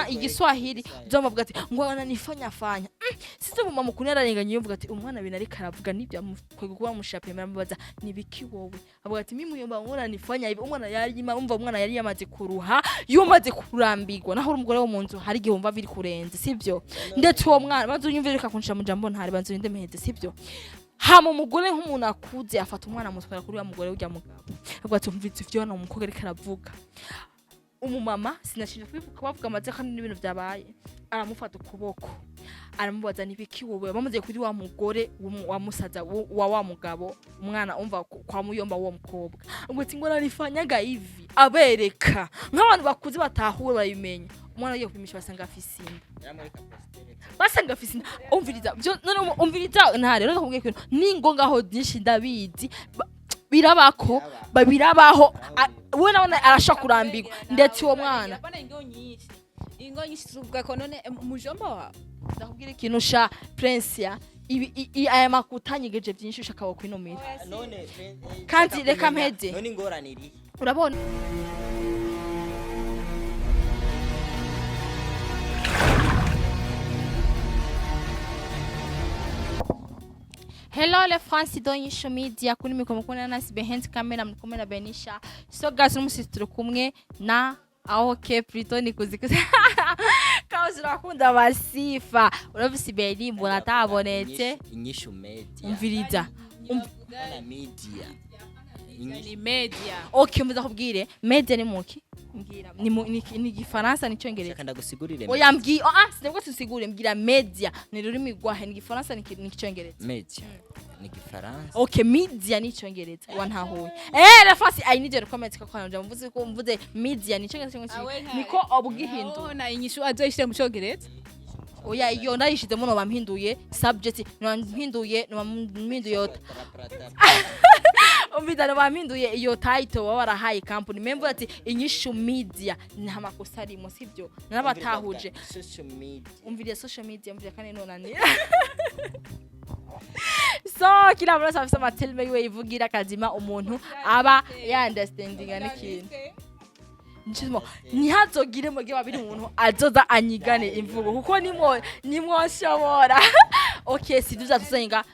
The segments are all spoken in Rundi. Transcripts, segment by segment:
Igiswahili uzomuvuga ati ngo ananifanya fanya. Sinzi umumama ukuntu yararenganye, yumvuga ati umwana bintu ariko aravuga nibyo amukwega kuba mushape. Muramubaza nibiki wowe, avuga ati mimi muyomba ngo ananifanya hivi. Umwana yari umva, umwana yari yamaze kuruha, yumaze kurambirwa. Naho uri umugore wo mu nzu, hari igihe wumva biri kurenze, sibyo? Ndetse uwo mwana, banza unyumve, reka kunshira mu jambo ntari, banza urinde meheze, sibyo? Hama umugore nk'umuntu akuze afata umwana amutwara kuri wa mugore ujya mugabo, avuga ati umvise ivyo hano umukobwa ariko aravuga. Umumama, sinashimye kubivuga, bavuga amaze kandi n'ibintu byabaye, aramufata ukuboko aramubaza nibiki wowe. Bamuze kuri wa mugore wa musaza wa mugabo, umwana umva kwa muyomba w'uwo mukobwa, ngo ati ngo nanifanyaga hivi, abereka nk'abantu bakuze batahure babimenya. Umwana agiye kupimisha basanga afise inda, basanga afise inda. Umviriza none umviriza, ntare rero ndakubwiye ikintu ningo ngaho byinshi ndabizi. Birabako, birabaho. We nawe arashobora kurambirwa, ndetse uwo mwana Hapana, ingo nyinshi, ingo nyinshi tuvuga ko none mujomba wawe. Ndakubwira ikintu sha Prince, ibi aya makuta anyegeje byinshi ushaka wakwinumira. None Kandi nshaka reka kumenya, mpeze. None ingorane iri Urabona Hello le France Donyisho Media, kuri mikoro mukubona nasi behind camera mkumwe na Benisha. So guys, uno turi kumwe na aho ke plutôt ni kuzi kazi urakunda basifa urafise iberi mbona atabonetse. Inyishu Media. Umviriza. Hapana, media. Ni media. Okay, muza kubwire media ni muki, mbwira ni ni gifaransa ni cyongereza? Shaka ndagusigurire. Oya, mbwi oh, ah, sinabwo tusigure, mbwira media ni rurimi rwahe, ni gifaransa ni icyongereza? Media ni gifaransa. Okay, media ni icyongereza, wantahuye. Nafasi I need your comments ko kwanja mvuze ko mvuze media ni icyongereza cyangwa niko obwihindu. Aho na inyishu azoyishire mu cyongereza. Oya, iyo ndayishizemo noba mpinduye subject, noba mpinduye, noba mpinduye, umvida, noba mpinduye iyo title baba barahaye company. Memvuze ati Inyishu Media nta makosa arimo, sibyo? Narabatahuje. Social media. Umviriye social media, umviriye kandi nonanira. So kila muntu wese afise amatelme yiwe yivugira kazima, umuntu aba ya understandinga n'ikintu. Nicimo ntihazogire muge babiri umuntu azoza anyigane imvugo kuko nimwo nimwoshobora. Okay, sivyo vyatuzanye nga,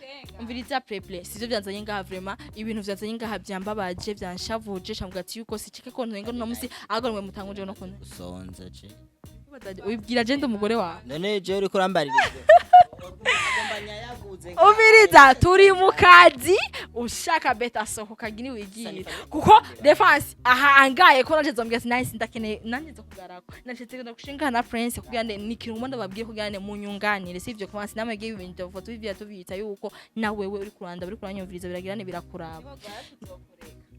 umviriza preple, sivyo byanzanye ngaha. Vraiment ibintu vyanzanye ngaha byambabaje, byanshavuje. Shavuga ati yuko sicike ko ntenga no musi ahubwo nimwe mutanguje no kuntu Usonza je. Wibwira je ndi umugore wawe? None je uriko urambarira ivyo. Ugomba nyayaguze. Umviriza, turi mu kazi, ushaka beta sohoka gini wigire kuko defense aha angaye ko nanje zombwira ati nice, ndakeneye nanje zo kugarako nanje gushinga na Prince kugira ngo ni ikintu ngomba ndababwire kugira ngo munyunganire, sivyo? Kuma sinamwe ibintu tuva tubivya tubita yuko na wewe uri kuranda uri kuranyumviriza biragira ne birakuraba.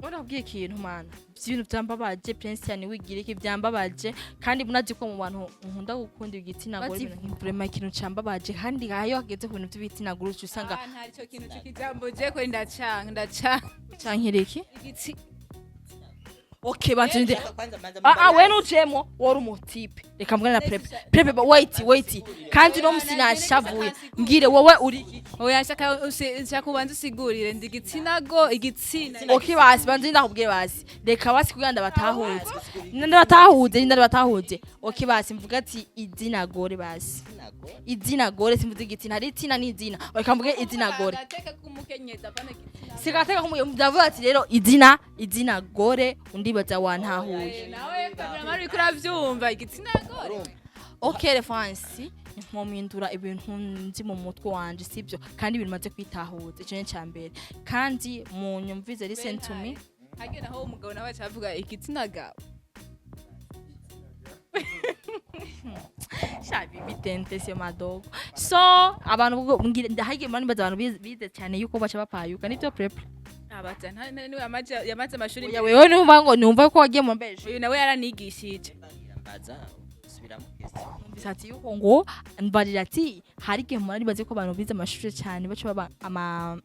Urabwiye ikintu mana, ibintu byambabaje Prince, yani wigire iki byambabaje kandi munazi ko mu bantu nkunda gukunda igitsina gore, ibintu vraiment ikintu cyambabaje kandi ayo hageze ku bintu by'ibitsina gore uca usanga Ah, nta cyo kintu cy'ikijambo je ko ndacanga ndacanga. Cankira iki? Igitsi. Okay, bantu nde Kwanza manza. Ah ah, we nujemo wari umutipe, reka mbwira na prepe prepe wait wait, kandi no musi nashavuye, mbwire wowe uri iki? Oya, nshaka ubanze usigurire ndi igitsina go igitsina. Okay, basi banze ndakubwire, basi reka basi kugira ndabatahuze, ndabatahuze, ndabatahuze. Okay, basi mvuga ati izina gore, basi izina gore, simvuze igitsina, hari itsina n'izina, reka mvuge izina gore. Agateka k'umukenyezi apana igitsina. Sigateka kumuye ndavuga ati rero izina gore undibaza wantahuye. Nawe kameramani uriko uravyumva igitsina gore. Okay, reference nkomindura ibintu nzi mu mutwe wanje, sibyo? Kandi ibintu maze kwitahuza, icyo ni icya mbere, kandi mu nyumvize, listen to me. Hage naho umugabo nawe acavuga igitsina gabo. Shabi bitente sio madogo. So abantu mbwira ndahagiye mani baza abantu bize cyane yuko baca bapayuka, nibyo prepe? Abaza niwe yamaze amashuri. Oya, wewe numva ngo numva ko wagiye mu mbeje. Uyu nawe yaranigishije. Mbaza subiramo question. Numvise ati yuko ngo mbarira ati hari igihe umuntu aribaze ko abantu bize amashuri cyane baca baba ama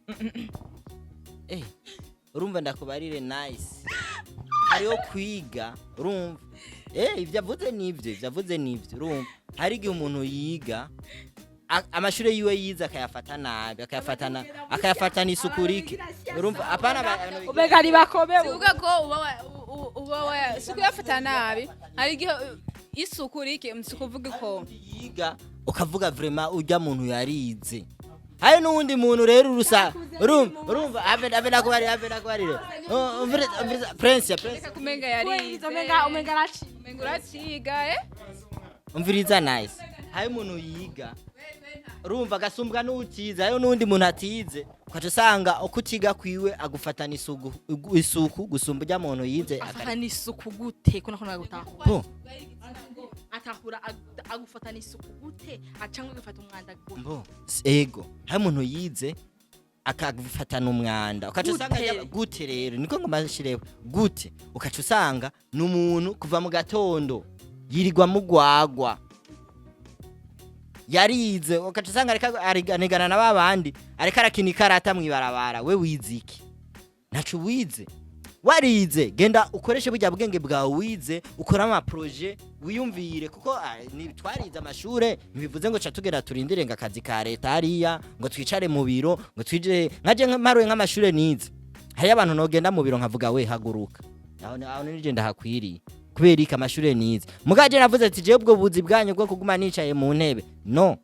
Urumva ndakubarire nice, hariho kwiga, urumva ibyo avuze nibyo, ibyo avuze nibyo. Urumva hari igihe umuntu yiga amashuri yiwe yize akayafata nabi, akayafatana isuku rike, urumva apana abantu biga- Umega ari bakomewe. Sivuga ko uba wa si kuyafata nabi, hari igihe Isuku rike msikuvuga ko Yiga ukavuga vraiment urya muntu yarize. Hari n'uwundi muntu rero urusa, urumva ave nakubarire, ave nakubarire. Umviriza Prince ya Prince. Reka kumenga yarize. Umenga araciye. Umenga uraciga, eh. Umviriza Nice, hari umuntu yiga, urumva, agasumbwa n'utize. Hariho n'uwundi muntu atize, ukaca usanga uko utiga kwiwe agufatana isuku gusumba urya muntu yize. Afatana isuku gute ko nako nagutahura? Bo. Atahura agufatana isuku gute, acangwa agafata umwanda gute? Mbo ego, hari umuntu yize akagufatana umwanda, ukaca usanga Gute? Gute rero niko ngo mashireho gute, ukaca usanga ni umuntu kuva mu gatondo yirirwa mugwagwa, yarize, ukaca usanga ariko anigana na babandi, ariko arakina ikarata mw'ibarabara. We wize iki? Ntaco wize. Warize, genda ukoreshe burya bwenge bwawe wize, ukore amaprojet, wiyumvire, kuko ni twarize amashure ntibivuze ngo ca tugenda turindire ngo akazi ka leta hariya, ngo twicare mu biro, ngo twije nkaje mparuye nk'amashure nize. Hariyo abantu nogenda mu biro nkavuga: "We haguruka aho, nije ndahakwiriye." Kubera iki? Amashure nize. Mugaje navuze ati: "Jewe ubwo buzi bwanyu bwo kuguma nicaye mu ntebe, no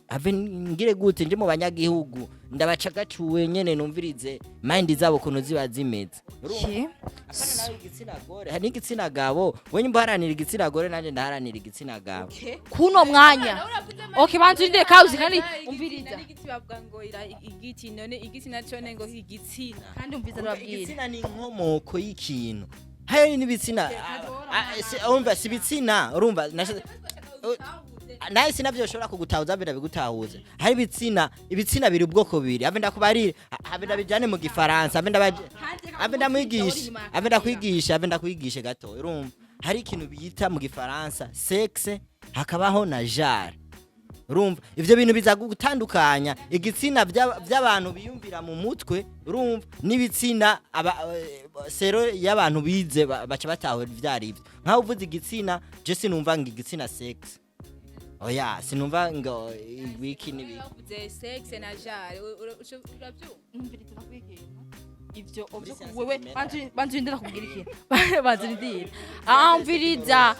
ave ngire gute, nje mu banyagihugu ndabacagacuwe nyene, numvirize mind zabo ukuntu ziba zimeze." Okay. Apana nawe igitsina gore, hari n'igitsina gabo. We nyimba uharanira igitsina gore, nanjye ndaharanira igitsina gabo. Kuno mwanya, okay, banza urindire kauzi kandi umviriza. N'igiti bavuga ngo igiti, none igiti naco ne ngo igitsina. Kandi umviriza, ndababwira. Igitsina ni inkomoko y'ikintu. Hari n'ibitsina, urumva, si ibitsina, urumva, nawe sinavyo ushobora kugutahuza mbere bigutahuza. Hari ibitsina biri ubwoko bubiri. Have ndakubarire, have ndabijane mu gifaransa, have ndabaje, have ndamwigisha, have ndakwigisha, have ndakwigishe gato. Urumva, hari ikintu bita mu gifaransa sexe, hakabaho na genre. Urumva, ivyo bintu biza gutandukanya igitsina by'abantu biyumvira mu mutwe, urumva, n'ibitsina sero y'abantu bize baca batahura ivyo ari byo. Nkaho uvuze igitsina, je sinumva ngo igitsina sexe, oya, sinumva ngo ibiki n'ibiki. Bavuze sexe na genre, urabyumva? Umviriza, ndakubwira ikintu. Ivyo Muri ovyo science wewe zimera. Banza urindire, ndakubwira ikintu. Banza urindire. Ah, umviriza.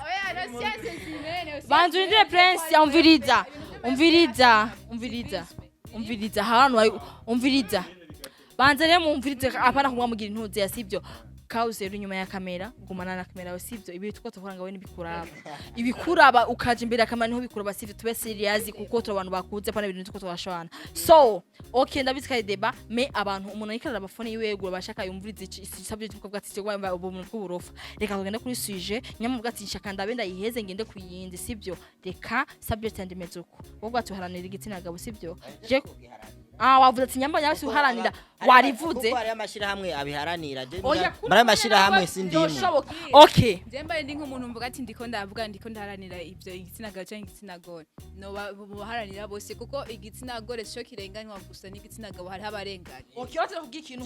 Oya, na science zimene. Banza urindire Prince, umviriza, umviriza, umviriza, umviriza ahantu umviriza. Banza rero mumvirize, apana kumwamugira intuzi ya sibyo. Kauze uri inyuma ya kamera, gumana na kamera yawe, sibyo? Ibi tuko tukora ngawe nibikuraba, ibikuraba ukaja imbere ya kamera niho bikuraba, sivyo? Tube serious kuko turi abantu bakuze, apana ibintu tuko turashwana. So okay, ndabizi ko ari débat, mais abantu umuntu ariko araraba phone yiwe yegura bashaka yumvirize iki subject, kuko ati cyo ubu bw'uburofa. Reka tugende kuri sujet nyamuvuga ati nshaka ndabe ndayiheze ngende kuyindi, sibyo? Reka subject yandi imeze uko, wowe ati uharanira igitsina gabo, sibyo? Je wavuze ati nyamba nyasi uharanira, warivuze. Kuko hariyo amashirahamwe abiharanira. Je Oya, muri ayo mashirahamwe sindimo. Byoshoboka, okay. Je mbaye ndi nk'umuntu mvuga ati ndiko ndavuga, ndiko ndaharanira ibyo igitsina gabo cyangwa igitsina gore, no baharanira bose, kuko igitsina gore sico kirenganywa gusa, n'igitsina gabo hariho abarenganya. Okay, wacha kubwira ikintu.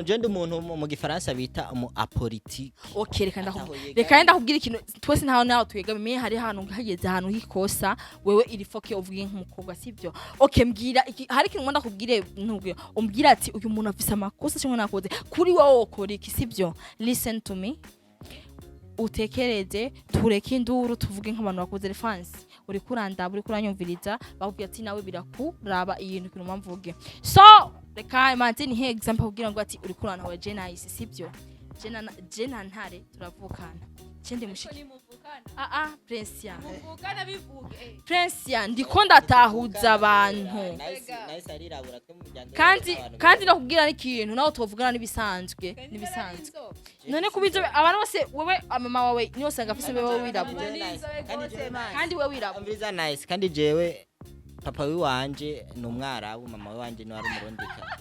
Je ndi umuntu mu gifaransa bita umu apolitique. Okay, reka Ataho ndakubwira. yegamiye. Reka ndakubwira ikintu. Twese ntaho naho twegamiye, hari ahantu hageze ahantu hikosa wewe iri foke uvuge nk'umukobwa, sibyo? Okay, mbwira hari ikintu ngomba ndakubwire, ntubwire, umbwira ati uyu muntu afise amakosa cyangwa nakoze kuri wowe wokora iki, sibyo? Listen to me, utekereze, tureke induru, tuvuge nk'abantu bakuze. Refansi uri kurandaba, uri kuranyumviriza, bakubwira ati nawe birakuraba iyi kintu mpamvuge. So reka manze nihe example kugira ngo ati uri kurana wa Jenice, sibyo? Jena ntare turavukana, je ndi mushiki. Ah ah, Prince, muvukana bivuge. Prince, ndiko ndatahuza abantu. Nice arirabura, twe mu miryango Kandi y'abantu kandi nakubwira n'ikintu nawe tuvugana n'ibisanzwe, nibisanzwe. None kubizo abantu bose, wewe mama wawe niyo usanga afise, wewe wirabura, kandi wewe wirabura. Umviriza Nice, kandi jewe papa wiwanje ni umwarabu, mama wiwanje ni wari umurundika.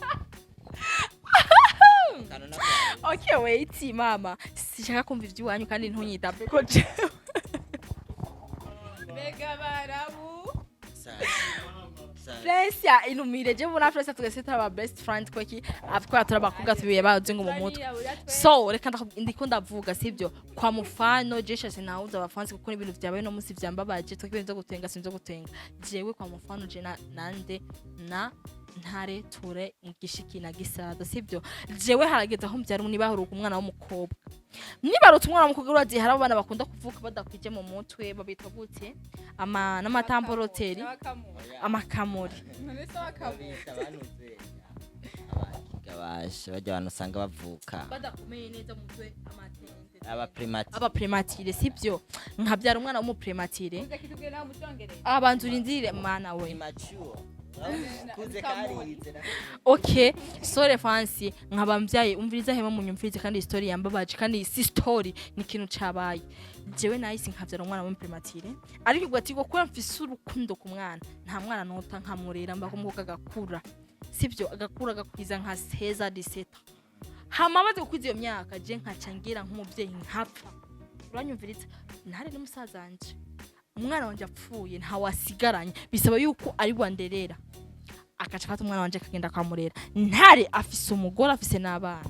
Okay, wait, mama, sishaka kumva ivy'iwanyu kandi ntunyitape ko jewe Mbega barabu. Prince inumire. Je mbona Prince tugese turaba best friend kweki afiko turabakobwa tubiye bazi ngo mu mutwe. So reka ndiko ndavuga, sibyo? Kwa mufano je shase nawuza abafansi kuko ibintu vyabaye no munsi vyambabaje, twebwe ibintu vyo gutenga, sinzo gutenga. Jewe kwa mufano je na nande na Ntare ture mu gishiki na gisaza, sibyo? Jewe harageze aho mbyara, nibaheruka umwana w'umukobwa, nibarutse umwana w'umukobwa, urazi hari abana bakunda kuvuka badakwije mu mutwe, babitwa gute? Ama n'amatamboroteri, amakamori. Abasha bajya abantu usanga bavuka badakomeye neza mu mutwe, amatende, aba prématurés. Aba prématurés, sibyo? Nkabyara umwana w'umu prématuré, abanza urindire, mana we. Premature kuze karize. Okay, sorry fancy, nkaba mbyaye, umviriza hema, munyumvirize kandi iyi story yambabaje, kandi si story, ni ikintu cabaye. Jewe nahise nkabyara umwana w'umu prématuré, ariko ubwo ati kuko mfise urukundo ku mwana, nta mwana nota, nkamurera mbako umukobwa agakura, sibyo? Agakura agakwiza nka seza diseta, hama amaze gukwiza iyo myaka, je nkaca ngira nk'umuvyeyi nkapfa. Uranyumviriza ntare n'umusaza wanje, umwana wanje apfuye ntawasigaranye, bisaba yuko ari wanderera, agaca afata umwana wanje akagenda akamurera. Ntare afise umugore, afise n'abana.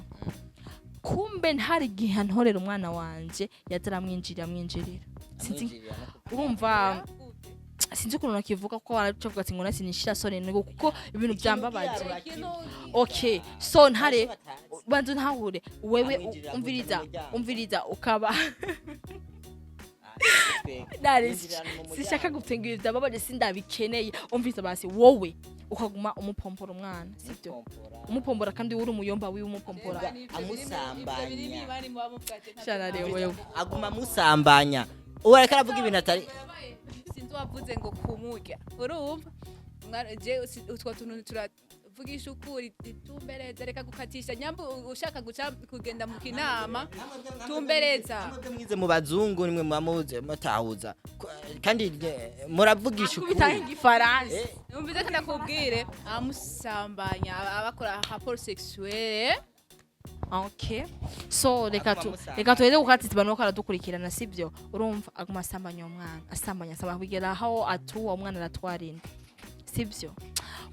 Kumbe ntare igihe antorera umwana wanje yaza aramwinjirira, amwinjirira, sinzi, urumva, sinzi ukuntu nakivuga, kuko baracavuga ati ngo nasi nishira sone nego, kuko ibintu byambabaje. Okay, so ntare, banza ntahure wewe. Amwinjirira umviriza mu muryango. Umviriza, ukaba Ntare, sishaka gutenga ibintu byambabaje, sindabikeneye. Umviriza basi, wowe ukaguma umupompora umwana, sibyo? Umupompora, kandi uri umuyomba wiwe, umupompora. Amusambanya. Shana rero wewe. Aguma amusambanya, uwo ariko aravuga ibintu atari. Sinzi wavuze ngo kumurya, urumva? Je utwo tuntu turavugisha ukuri, tumbereza, reka gukatisha nyambu ushaka guca kugenda mu kinama, tumbereza. Namwe mwize mu bazungu, nimwe muba muzi mutahuza. Kandi muravugisha ukuri. Kubitaho igifaransa. Numvise ko ndakubwire amusambanya, abakora rapport sexuel. Okay, so reka tu Aguma amusambanya. Reka tuheze gukatitsa abantu bako aradukurikirana, sibyo? Urumva, aguma asambanya uwo mwana, asambanya, asambanya kugera aho atuwa umwana aratwara inda, sibyo?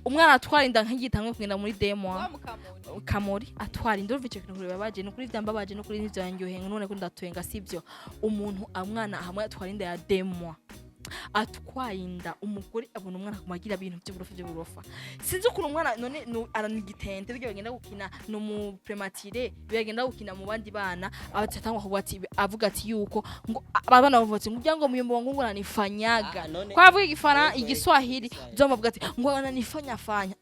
Umwana atwara inda nk'igitangwe kugenda muri demwa. Wa mukamoni. Kamori atwara inda. Urumva icyo kintu bibabaje, ni ukuri byambabaje, ni ukuri ntivyanyoheye none ko ndatwenga, sibyo? Umuntu, umwana hamwe atwara inda ya demwa, atwaye inda, umugore abona umwana akuma agira ibintu by'uburofa by'uburofa, sinzi ukuntu umwana none aranigitente bijya bagenda gukina no mu prématuré, bagenda gukina mu bandi bana, abatangwa kuvuga ati, avuga ati yuko ngo abana bavuga ati ngo ngo muyombo wangu ngo ananifanyaga. Ah, none kwa avuga igifara Yego, yego, igiswahili. Igiswahili. Byo bavuga ati ngo ananifanya fanya.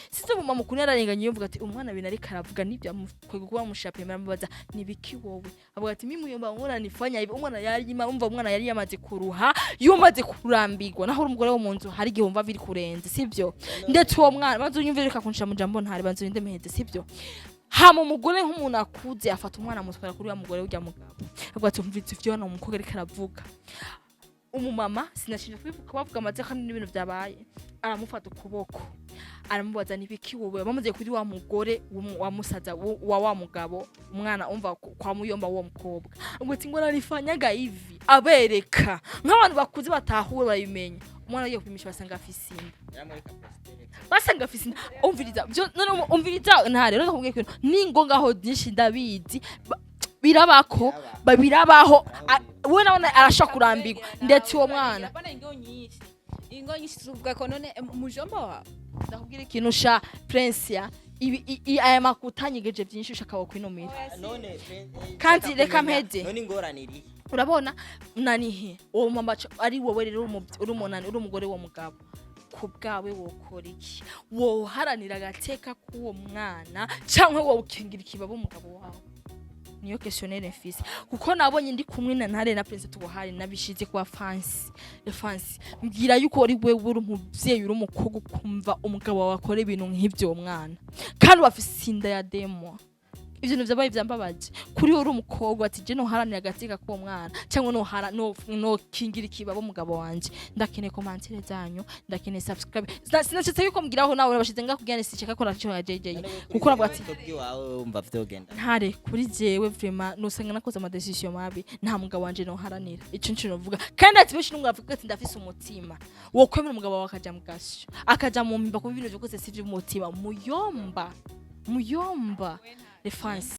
Sinzi umumama ukuntu yararenganye, yumvuga ati umwana bintu ariko aravuga nibyo, amukwega kuba mushapema, aramubaza nibiki wowe? Avuga ati mimi muyomba wangu ananifanya hivi. Umwana yari umva, umwana yari yamaze kuruha, yumaze kurambirwa, naho uri umugore wo mu nzu hari igihe wumva biri kurenze, sibyo? Ndetse uwo mwana, banza unyumvire, reka kunshira mu jambo ntari, banza urinde meheze, sibyo? Hama umugore nk'umuntu akuze afata umwana amutwara kuri wa mugore ujya mugabo, avuga ati umvise ivyo hano umukobwa ariko aravuga. Umumama, sinashinja kubivuga, bavuga amaze kandi n'ibintu byabaye, aramufata ukuboko aramubaza nibiki wowe? Bamaze kuri wa mugore wa musaza wa mugabo, umwana umva kwa muyomba w'uwo mukobwa, ngo ati ngo nanifanyaga hivi, abereka nk'abantu bakuze batahure babimenya. Umwana agiye kupimisha basanga afise inda, basanga afise inda. Umviriza byo none, umviriza ntare rero, ndakubwiye ikintu ningo ngaho byinshi ndabizi. Birabako, birabaho. We nawe arashobora kurambirwa ndetse uwo mwana. Hapana, ingo nyinshi, ingo nyinshi tuvuga ko none mujomba wawe. Ndakubwira ikintu sha Prince, ibi aya makuta anyegeje byinshi ushaka wokwinumira. None Kandi shaka reka kumenya, mpeze. None ingorane iri Urabona nanihe uwo mama ari wowe rero, uri umunani, uri umugore w'uwo mugabo, ku bwawe wokora iki? Woharanira agateka k'uwo mwana cyangwa wowe ukingira ikibaba umugabo wawe? Niyo questionnaire mfise, kuko nabonye ndi kumwe na Ntare na Prince tubuhari, nabishize kwa fancy fancy. Mbwira yuko uri wewe, uri umuvyeyi, uri umukobwa, ukumva umugabo wawe akora ibintu nk'ivyo uwo mwana, kandi wafise inda ya demo. Ivyo bintu vyabaye vyambabaje. Kuri wowe uri umukobwa, ati je noharanira agateka k'uwo mwana cyangwa nohara no nokingira ikibaba umugabo wanje? Ndakeneye commentaire zanyu, ndakeneye subscribe. Sinashitse yuko mbwiraho nawe nabashize ngaho kugira ngo sinshaka ko naco ya JJ, kuko navuga ati wawe wumva vyogenda. Ntare, kuri jewe vraiment nusanga nakoze ama décision mabi, nta mugabo wanje noharanira ico nco novuga. Kandi ati benshi numwe bavuga ati ndafise umutima wo kwemera umugabo wawe akaja mu gasho, akaja mu mpimba, kuba ibintu vyose si vy'umutima. Muyomba, muyomba, les fans.